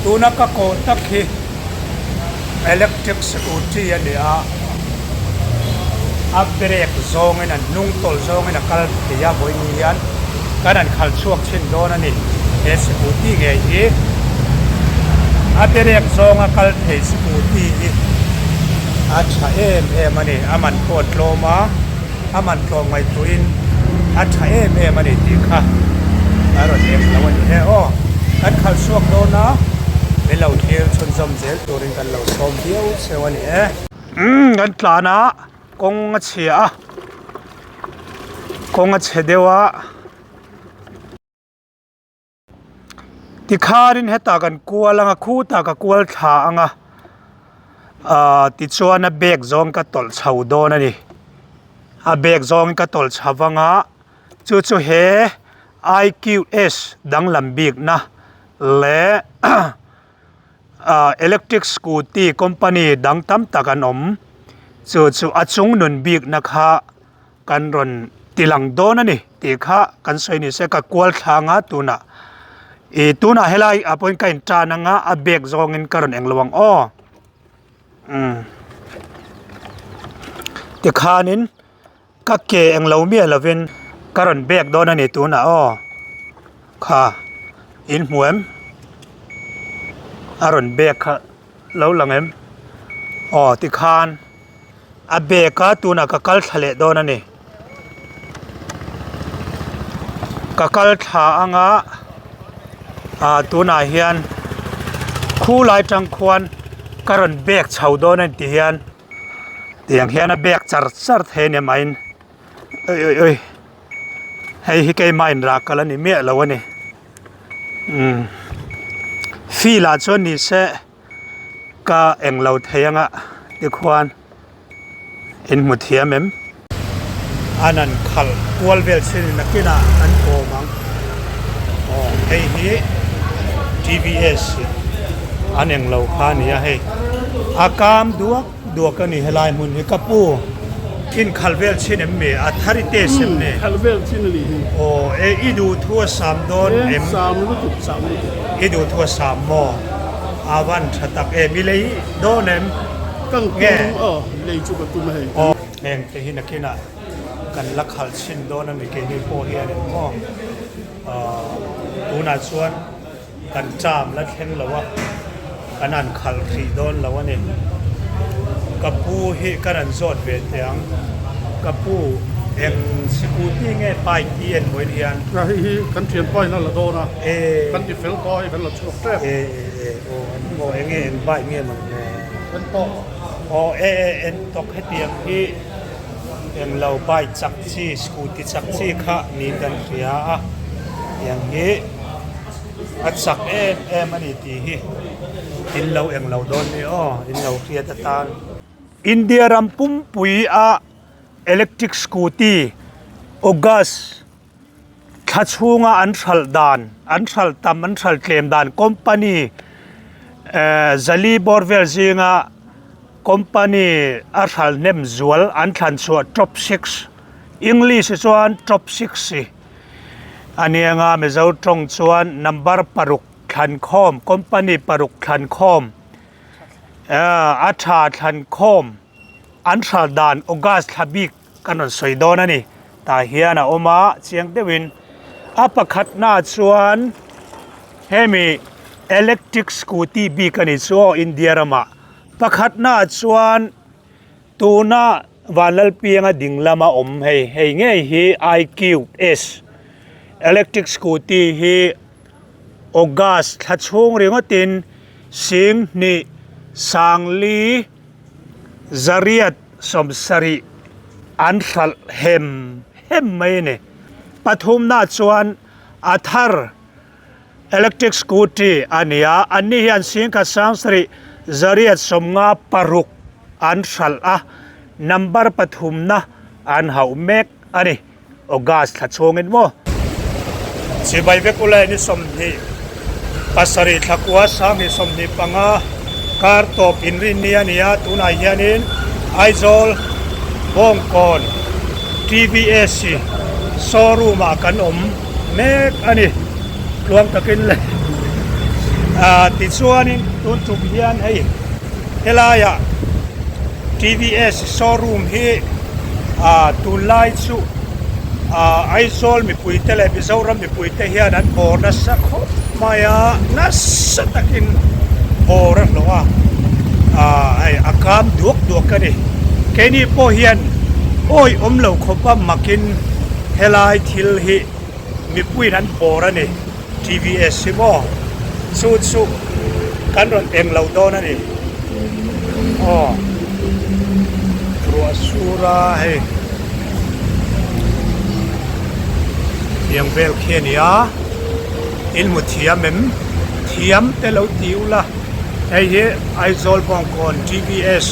Tuna ka kawh tak hi electric scooty a ni a, a brake zawngin a hnung tawlh zawngin a kal thei a vawiin hian kan han khalh chhuak chhin dawn a ni. He scooty ngei hi a brake zawnga kal thei scooty hi a tha em em a ni. A man pawh a tlawm a. A man tlawm ngaihtuahin a tha em em a ni tih kha a rawn eng lo a ni e aw. Kan khalh chhuak dawn a, min lo thlir chhunzawm zel turin kan lo sawm viau cheu a ni e. Umm kan tlan a, kawng a chhia a, kawng a chhe deuh a. Tikhanin hetah kan kual anga khutah ka kual thla anga ahh tichuan a bag zawng ka tawlh chho dawn a ni a bag zawngin ka tawlh chho anga chu chu he I_Q_S danglam bikna leh ahh electric scooty company dang tam tak an awm chu chu a chung nun bikna kha. Kan rawn tilang dawn a ni tih kha kan sawi ni se ka kual thlang a tunah ih tunah helai ah pawhin ka in tan anga a bag zawngin ka rawn englo ang aw umm tikhanin ka ke englo miah lovin ka rawn bag dawn a ni tunah aw kha in hmu em a rawn bag kha lo lang em aw tikhan. A bag a tunah ka kal thla leh dawn a ni ka kal thla anga ah tunah hian khulai tang khuan ka rawn bag chho dawn a ni tih hian tiang hian a bag char char thei a ni mahin ui ui ui hei hi keimah inrah kal a ni miah lo a ni umm field ah chuan ni se. Ka englo thei anga tikhuan in hmu thiam em? An an khalh kual vel chin nakinah an kawm ang. Aw hei hi TVS an englo kha a ni a hei. A kam duak duak a ni helai hmun hi ka pu inkhalh vel chin em mi a thar i test em ni? Khalh vel chin a nih hi. Aw e i duh thu a sam dawn em? Sam lutuk sam lutuk. I duh thu a sam maw? A van tha tak em i lei dawn em? Kan tum aw lei chu ka tum a hei. Aw heng te hi nakinah kan la khalh chhin dawn a mi keini pawh hian em maw? Tunah chuan. Kan term la thleng lo a, kan han khalh hrih dawn lo a ni. Ka pu hi ka rawn zawt ve teh ang. Ka pu, eng scooty nge bike i en vawiin hian? A hei hi kan thianpa in a la dawn a, kan ti fel tawh a hei kan la chhuak tep. E e e aw an maw eng nge eng bike nge maw le? Entawk. Aw e e entawk hetiang hi englo bike chak chi scooty chak chi kha niin kan hria a, tiang hi. A chak em em a ni tih hi in lo eng lo dawn ni aw in lo hriat atan. India ram pumpui a electric scooty August thla chhunga an hralh dan an hralh tam an hralh tlem dan company eh zali bawr vel zinga company a hralh hnem zual an thlan chhuah top six English chuan top six hi. A nianga Mizo tawng chuan number paruk thlankhawm, company paruk thlankhawm, a tha thlankhawm an hral dan August thla bik kan rawn sawi dawn a ni. Tah hian a awm a, chiang deuhin a pakhatnaah chuan hemi electric scooty bik a ni chu aw India ramah. Pakhatnaah chuan Tuna Vanlalpianga ding lama awm hei hei ngei hi iCube S electric scooty hi August thla chhung ringawtin Singhnih Sangli Zariat sawmsarih an hralh hem hem mai a ni. Pathumna chuan a thar electric scooty a ni a, anni hian Singkhat Sangsarih Zariat 56 an hralh a, number pathumna an hauh mek a ni, August thla chhungin maw. Chibai vek ula ni 20 pasarih thla kua 2025 kar tawp inrinni a ni a, tunah hianin Aizawl Bawngkawn TVS showroom ah kan awm. Mek a ni. Tluang takin le. Ah tichuanin tun tum hian hei helaiah TVS showroom hi ah tunlai chu ah Aizawl mipuite leh Mizoram mipuite hian an bawr nasa khawp mai a, nasa takin bawr a hlawh a, ah hei a kam duak duak a ni. Keini pawh hian awi awm lo khawp a makin helai thil hi mipuiin an bawr a ni. TVS hi maw chu chu kan rawn eng lo dawn a ni aw ruah sur a hei tiang vel khi a ni a in hmu thiam em thiam te lo ti ula hei hi Aizawl Bawngkawn TVS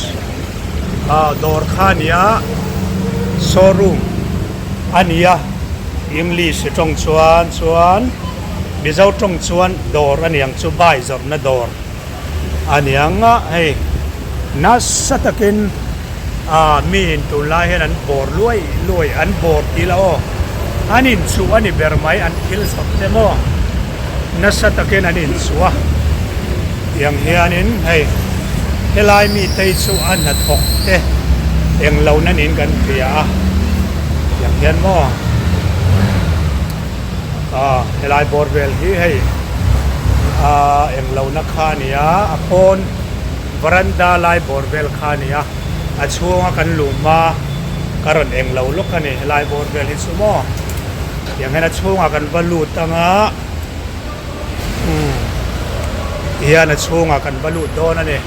ah dawr kha a ni a showroom. A ni a, English tawng chuan chuan Mizo tawng chuan dawr a niang chu bai zawrhna dawr a niang a, hei nasa takin ah miin tunlai hian an bawr luai luai an bawr tih la aw an inchuh a ni ber mai an thil zawrh te maw nasa takin an inchuh a tiang hianin hei helai mite hi chu a hnathawk te englo na niin kan hria a tiang hian maw ah helai bawr vel hi hei ah englo na kha a ni a a pawn varanda lai bawr vel kha a ni a a chhunga kan luh hma ka rawn englo lawk a ni helai bawr vel hi chu maw. Tiang hian a chhungah kan va lut anga umm tihian a chhungah kan va lut dawn a ni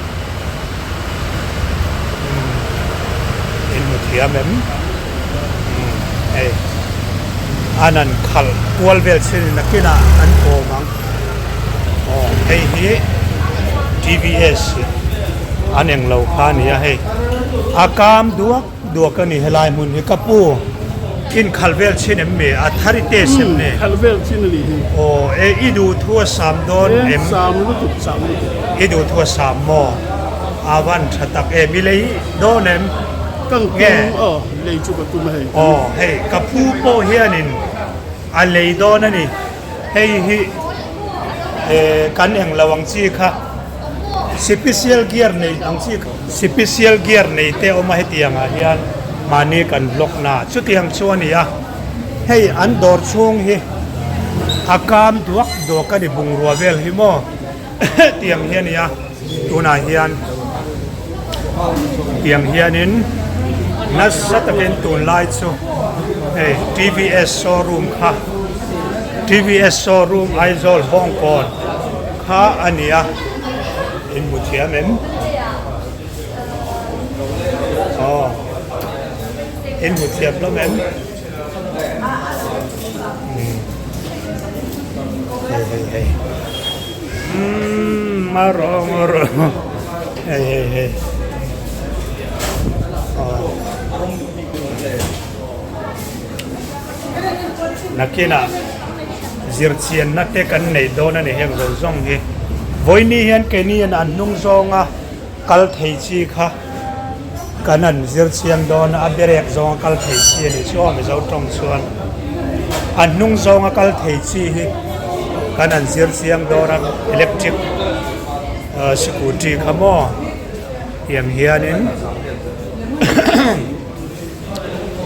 umm in hmu thiam em umm hei an han khalh kual vel chin in nakinah an kawm ang aw hei hi T V S an englo kha a ni a hei a kam duak. Duak a ni helai hmun hi ka pu inkhalh vel chin em mi a thar i test em ni? Khalh vel chin a nih hi. Aw e i duh thu a sam dawn em? Sam lutuk sam lutuk. I duh thu a sam maw? A van tha tak em i lei dawn em? Kan tum aw lei chu ka tum a hei. Aw hei ka pu pawh hianin a lei dawn a ni hei hi kan englo ang chi kha. Sipisial gear nei ang chi sipisial gear nei te awm a hetiang ah hian mahni kan vlog na chutiang chu a ni a hei an dawr chhung hi a kam duak duak a ni bungrua vel hi maw tiang hi a ni a tunah hian tiang hianin nasa takin tunlai chu hei T V S showroom kha T V S showroom Aizawl Bawngkawn. Kha a ni a, in hmu thiam em? Aw, in hmu thiam hlawm em? Umm, hei hei hei, umm a rawng a rawng, hei hei hei, aw. Nakinah zirchianna te kan neih dawn a ni heng zawng zawng hi. Vawiini hian keini hian an hnung zawnga kal thei chi kha kan han zir chiang dawn a, a berek zawnga kal thei chi a nih chu aw Mizo tawng chuan an hnung zawnga kal thei chi hi kan han zir chiang dawn a electric scooty kha maw tiang hianin.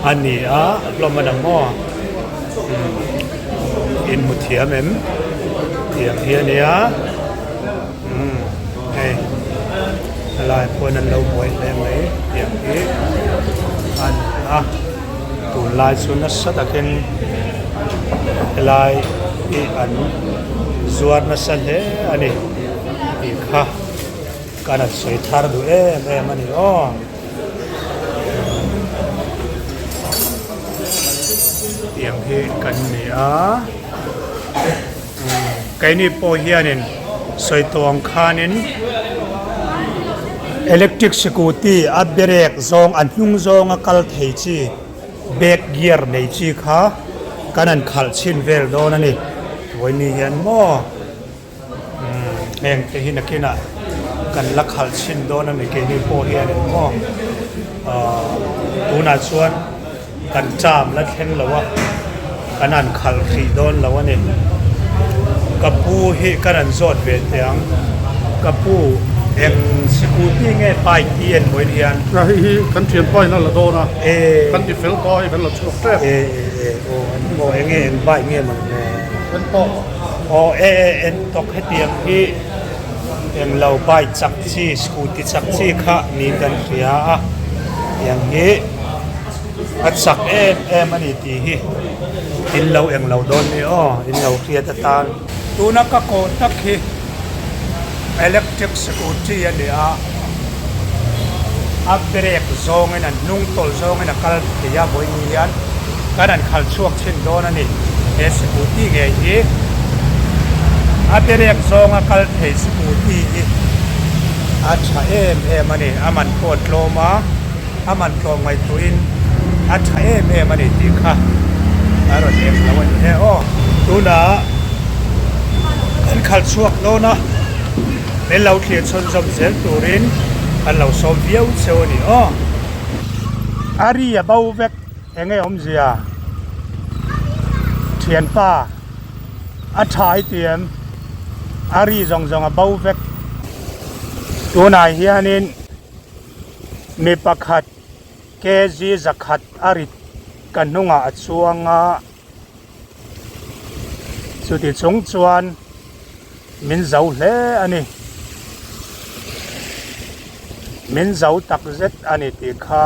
A ni a hlawm a dang maw umm in hmu thiam em tiang hi a nia umm hei helai pawn an lo buai hle mai tiang hi a ni a tunlai chu nasa takin helai hi an zuar nasa hle a ni tih kha ka rawn sawi thar duh em em a ni aw. Tiang hi kan ni a keini pawh hianin sawi tawh ang khanin electric scooty a brake zawng a hnung zawnga kal thei chi back gear nei chi kha kan han khalh chhin vel dawn a ni vawiin hian maw. Heng te hi nakinah kan la khalh chhin dawn a ni keini pawh hianin maw ahh tunah chuan kan term la thleng lo a kan han khalh hrih dawn lo a ni. Ka pu hi ka rawn zawt ve teh ang. Ka pu, eng scooty nge bike hi en vawiin hian? A hei hi kan thianpa in a la dawn a, kan ti fel tawh a hei kan la chhuak tep. E e e aw an aw enge eng bike nge maw le? En tawk. Aw e e en tawk hetiang hi eng lo bike chak chi scooty chak chi kha niin kan hria a, tiang hi a chak em em a ni tih hi in lo eng lo dawn ni aw in lo hriat atan. Tuna ka kawh tak hi electric scooty a ni a, a brake zawngin a hnung tawlh zawngin a kal thei a vawiin hian kan han khalh chhuak chhin dawn a ni. He scooty ngei hi a brake zawnga kal thei scooty hi a tha em em a ni, a man pawh a tlawm a. A man tlawm ngaihtuahin a tha em em a ni tih kha a rawn eng lo a ni e aw. Tunah kan khalh chhuak dawn a, min lo thlir chhunzawm zel turin kan lo sawm viau cheu a ni aw. A ri a bo vek eng nge awmzia thianpa a tha i ti em? A ri zawng zawng a bo vek. Tunah hianin. Mi pakhat kg zakhat a rit ka hnungah a chuang a, chuti chung chuan min zo hle a ni. Min zo tak zet a ni tih kha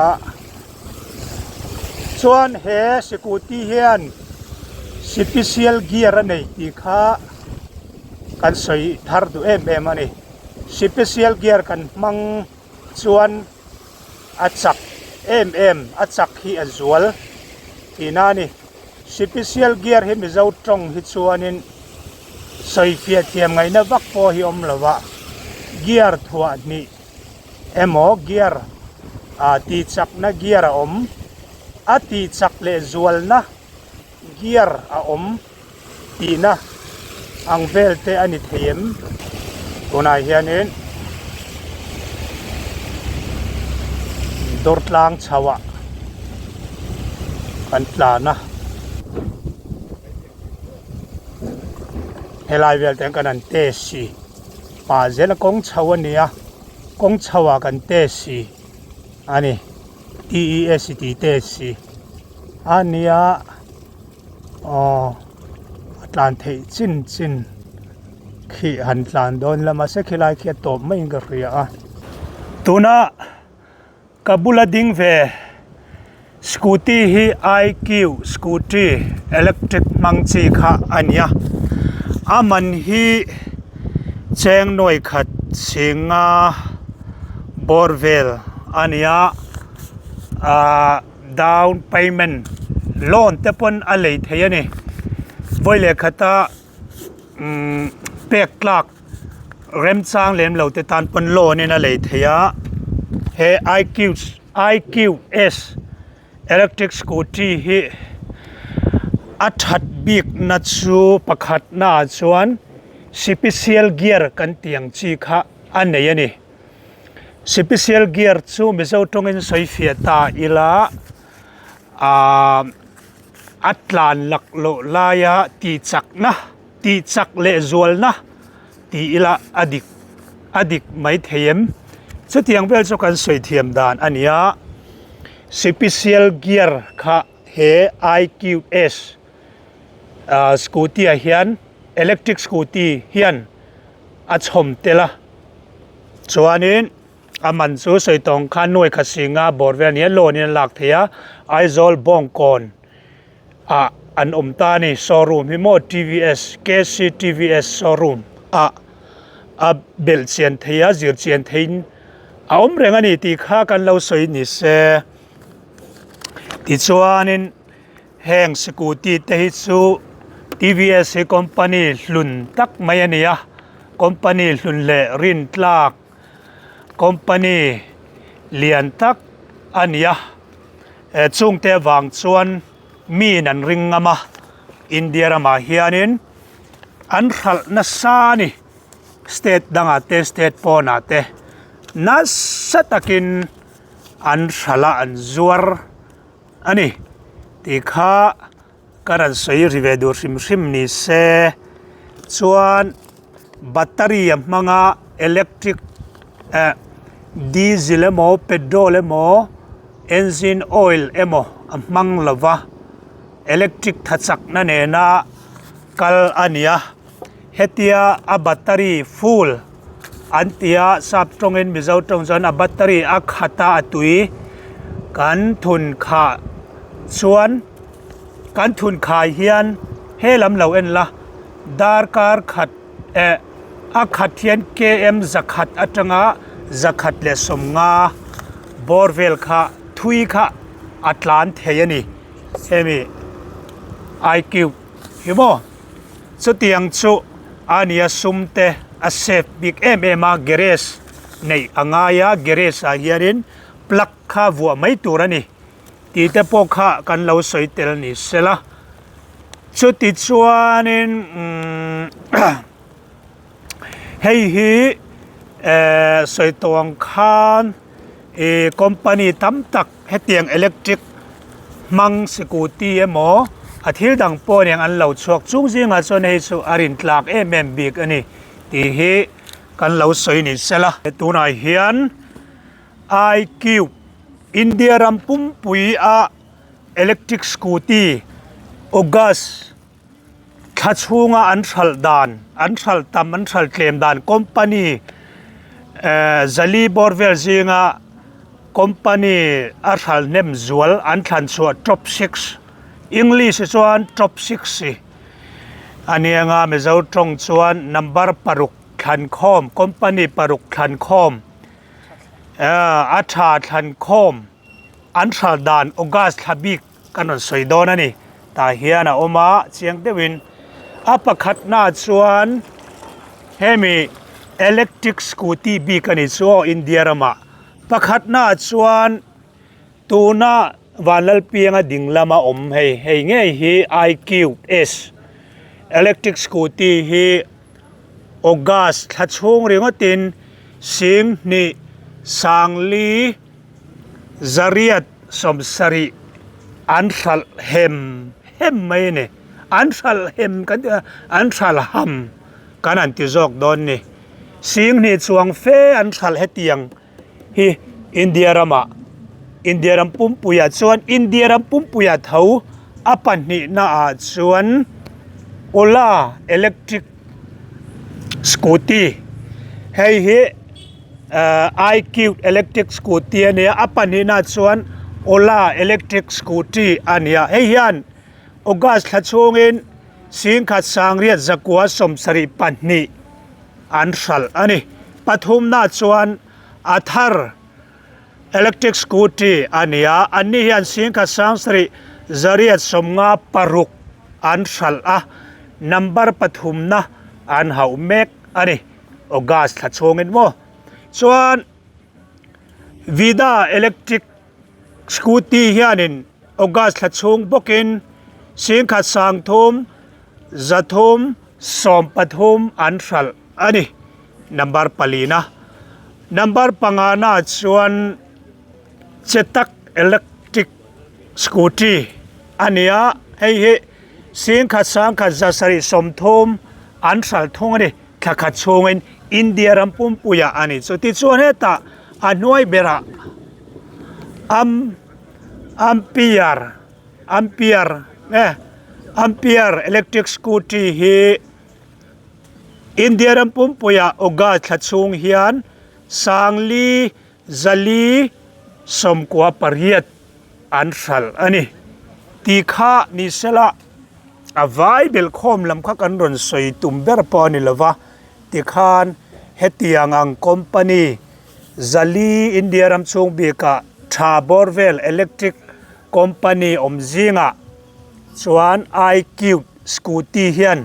chuan he scooty hian sipisial gear a nei tih kha kan sawi thar duh em em a ni. Sipisial gear kan hmang chuan a chak em em, a chak hi a zual tihna a ni. Sipisial gear hi Mizo tawng hi chuanin sawifiah thiam ngaihna vak pawh hi awm lo a, gear thuah hnih emaw gear ah tihchakna gear a awm, a tihchak leh zualna gear a awm. Tihna ang vel te a ni thei em? Tunah hianin dawr tlang chho ah kan tlan a, helai vel te hian kan han test si pah zel a kawng chho a ni a, kawng chho ah kan test si a ni T E S tih test si a nia. Aw a tlan theih chin chin khi han tlan dawn la mahse khilai khi a tawp maiin ka hria a. Tuna ka bula ding ve scooty hi iq scooty electric hmang chi kha a ni a, a man hi cheng nuai khat chhinga bawr vel a ni a ahh. Down payment loan te pawn a lei thei a ni. Vawi leh khata umm pek tlak remchang lem lo te tan pawn loan in a lei thei a. He iq iqs electric scooty hi a that bik na chu pakhat naah chuan sipisial gear kan tih ang chi kha a nei a ni. Sipisial gear chu Mizo tawngin sawi fiah ta ila aaa a tlan lak loh laia tih chakna tih chak leh zualna tih ila a dik a dik mai thei em chutiang vel chu kan sawi thiam dan a ni a sipisial gear kha he I_Q_S ah scooty ah hian electric scooty hian a chhawm tel a. Chuanin a man chu sawi tawng khan nuai khat singa bawr vel nia loan in a lak theih a, Aizawl Bawngkawn ah an awm ta a ni showroom hi maw TVS KCTVS showroom ah a belh chian theih a zir chian theihin a awm reng a ni tih kha kan lo sawi ni se. Tichuanin heng scooty te hi chu TVS hi company hlun tak mai a ni a company hlun leh rin tlak company lian tak a ni a eh chungte avang chuan miin an ring ngam a India ramah hianin an hralh nasa a ni state dangah te state pawnah te nasa takin an hralh a an zuar. A ni, tih kha ka rawn sawi ri ve duh hrim hrim ni se. Chuan battery a hmang a electric eh diesel emaw petrol emaw engine oil emaw a hmang lo va electric tha chakna nena kal a ni a hetia a battery full an tia sap tawngin mizo tawng chuan a battery a khat a a tui kan thun khah chuan. Kan thun khai hian he lam lo en la, darkar khat eh a khat hian KM zakhat atanga zakhat leh sawmnga bawr vel kha thui kha a tlan thei a ni hemi iq hi maw chutiang chu a nia sum te a save bik em em a garage neih a ngai a garage ah hianin plug kha vuah mai tur a ni. Tih te pawh kha kan lo sawi tel ni sela. Chuti chuanin umm hei hi eh sawi tawh ang khan ih company tam tak hetiang electric hmang scooty emaw a thil dang pawh nen an lo chhuak chung zingah chuan hei chu a rin tlak em em bik a ni tih hi kan lo sawi ni sela. Tunah hian iCube, India ram pumpui a electric scooty August thla chhunga an hralh dan, an hralh tam, an hralh tlem dan company eh zali bawr vel zinga company a hralh hnem zual an thlan chhuah top six, English chuan top six hi a nia nga Mizo tawng chuan number paruk thlan khawm company paruk thlan khawm. A tha thlan khawm an hral dan August thla bik kan rawn sawi dawn a ni. Tah hian a awm a chiang deuhin a pakhatna chuan hemi electric scooty bik a ni chu aw India ramah pakhatna chuan tuna Vanlalpianga ding lama awm hei hei ngei hi iCube S electric scooty hi. August thla chhung ringawtin Singhnih Sangli Zariat sawmsarih an hralh hem hem mai a ni. An hralh hem kan tih a, an hralh ham kan han ti zawk dawn ni. Singhnih chuang fe an hralh hetiang hi India ramah India ram pumpuiah chuan India ram pumpuiah tho a pahnihnaah chuan Ola electric scooty hei hi ahh iCube electric scooty a nia a pahnihnaah chuan Ola electric scooty a nia hei hian August thla chhungin Singkhat sangriat zakua 72 an hralh a ni. Pathumna chuan a thar electric scooty a ni a, anni hian Singkhat sangsarih zariat 56 an hralh a, number pathumna an hauh mek a ni. August thla chhungin maw chuan Vida electric Scooty hianin August thla chhung bawkin Singkhat 3 313 an hralh a ni. Number palina. Number pangana chuan Chetak electric scooty a ni a, hei hi Singkhat 1730 an hralh thung a ni. Thla khat chhungin India ram pumpuiah a ni. Chutichuan hetah a hnuai berah am ampere ampere nge ampere electric scooty hi India ram pumpuiah August thla chhung hian 4 0 98 an hralh a ni. Tih kha ni sela a vai belhkhawm lam kha kan rawn sawi tum ber pawh a ni lova tikhan hetiang ang company zali India ram chhung bikah tha bawr vel electric company awm zingah chuan iCube scooty hian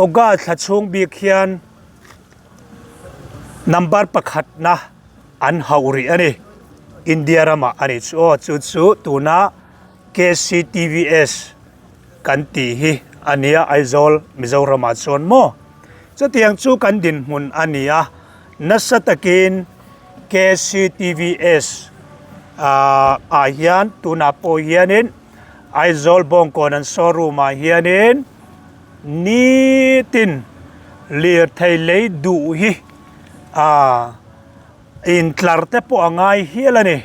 August thla chhung bik hian number pakhatna an hauh rih a ni. India ramah a ni chu aw chu chu tuna KCTVS kan tih hi a nia Aizawl Mizoramah chuan maw chutiang chu kan dinhmun a ni a nasa takin KCTVS ah ah hian tunah pawh hianin Aizawl Bawngkawn an showroom ah hianin. Nitin lirthei lei duh hi a intlar te pawh a ngai hial a ni.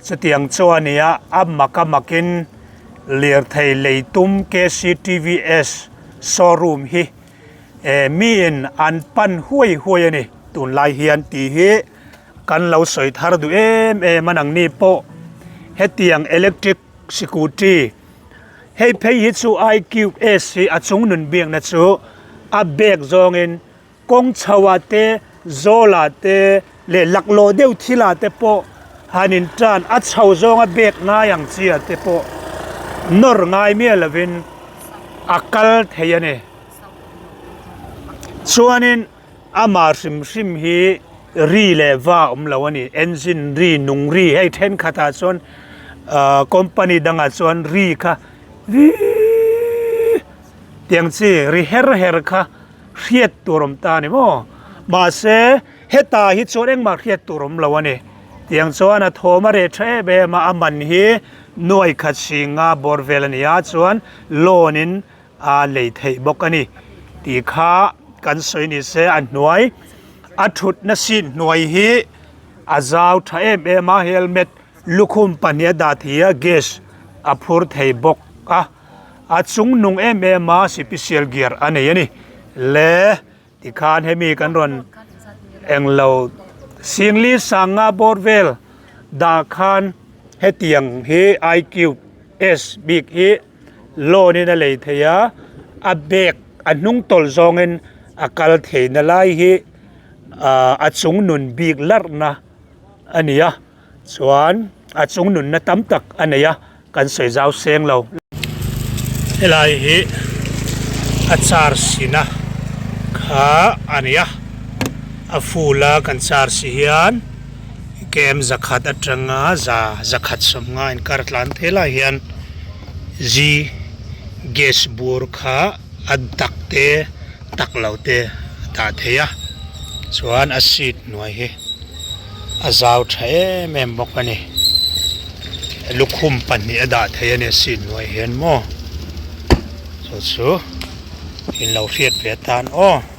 Chutiang chuan nia a mak a makin lirthei lei tum KCTVS showroom hi miin an pan huai huai a ni. Tunlai hian tih hi kan lo sawi thar duh em em a nangni pawh hetiang electric Scooty hei phei hi chu iqs hi a chung nun biakna chu a bag zawngin kawng chho ah te zawl ah te leh laklawh deuh thil ah te pawh han in tan a chho zawnga bag ngai ang chi ah te pawh nawr ngai miah lovin a kal thei a ni chuanin. Amah hrim hrim hi ri leh va awm lo a ni. Engine ri, nung ri hei thenkhatah chuan ahh company dangah chuan ri kha viiiii tiang chi ri her her kha hriat tur awm ta a ni maw? Mahse hetah hi chuan engmah hriat tur awm lo a ni. Tiang chuan a thawm a reh tha em em a, a man hi nuai khat singa bawr vel a ni a, chuan loan in a lei theih bawk a ni tih kha kan sawi ni se a hnuai a thutna seat hnuai hi a zau tha em em a helmet lukhum pahnih a dah thei a gas a phur thei bawk a a chung nung em em a sipisial gear a nei a ni le tikhan hemi kan rawn englo singli sanga bawr vel dah khan hetiang hi iq s bik hi. Loan in a lei thei a, a bag a hnung tawlh zawngin a kal theihna lai hi ahh a chung nun bik larhna a ni a chuan a chung nunna tam tak a nei a kan sawi zau seng lo. Helai hi a car sina kha a ni a, a full a kan car si hian kem zakhat atanga za zakhat sawmnga inkar tlan thei lai hian. Zi gas bur kha a dak te tak lo te a dah thei a chuan a seat hnuai hi a zau tha em em bawk a ni lukhum pahnih a dah thei a ni a seat hnuai hian maw chu chu in lo hriat ve atan aw.